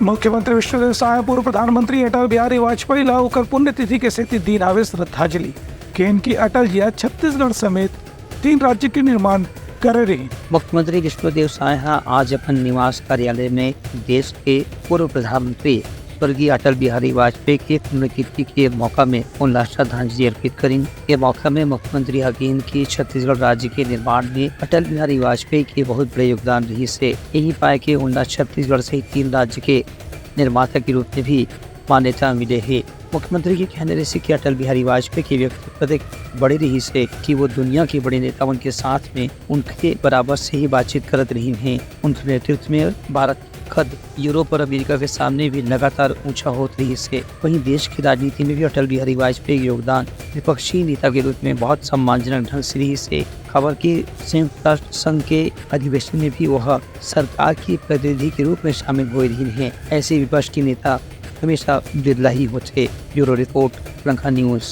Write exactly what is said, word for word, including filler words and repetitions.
मुख्यमंत्री विष्णुदेव साय पूर्व प्रधानमंत्री अटल बिहारी वाजपेयी ला ओकर पुण्यतिथि के सेती दीन हावे श्रद्धांजलि। केन कि अटल जी आज छत्तीसगढ़ समेत तीन राज्य के निर्माण करे रहिन। मुख्यमंत्री विष्णुदेव साय ह आज अपन निवास कार्यालय में देश के पूर्व प्रधानमंत्री स्वर्गीय अटल बिहारी वाजपेयी के पुण्यतिथि के मौका में उनला श्रद्धांजलि अर्पित करिन। ये मौका में मुख्यमंत्री ह केन कि छत्तीसगढ़ राज्य के निर्माण में अटल बिहारी वाजपेयी के बहुत बड़े योगदान रहिस हे। यही पाय के उनला छत्तीसगढ़ सहित तीन राज्य के निर्माता के रूप में भी मान्यता मिले हे। मुख्यमंत्री के कहना रहिस कि अटल बिहारी वाजपेयी के व्यक्तित्व कतेक बड़े रहिस हे कि वो दुनिया के बड़े नेतावन के साथ में उनके बराबर से ही बातचीत करत रहिन हे। उनके नेतृत्व में भारत कद यूरोप और अमेरिका के सामने भी लगातार ऊंचा होत रहिस हे। वहीं देश की राजनीति में भी अटल बिहारी वाजपेयी के योगदान विपक्षी नेता के रूप में बहुत सम्मानजनक ढंग से रहिस हे। खबर की संयुक्त राष्ट्र संघ के अधिवेशन में भी वह सरकार की प्रतिनिधि के रूप में शामिल होए रहिन हे। ऐसे विपक्ष के नेता हमेशा बिरला ही होथे। Bureau report, Lanka news.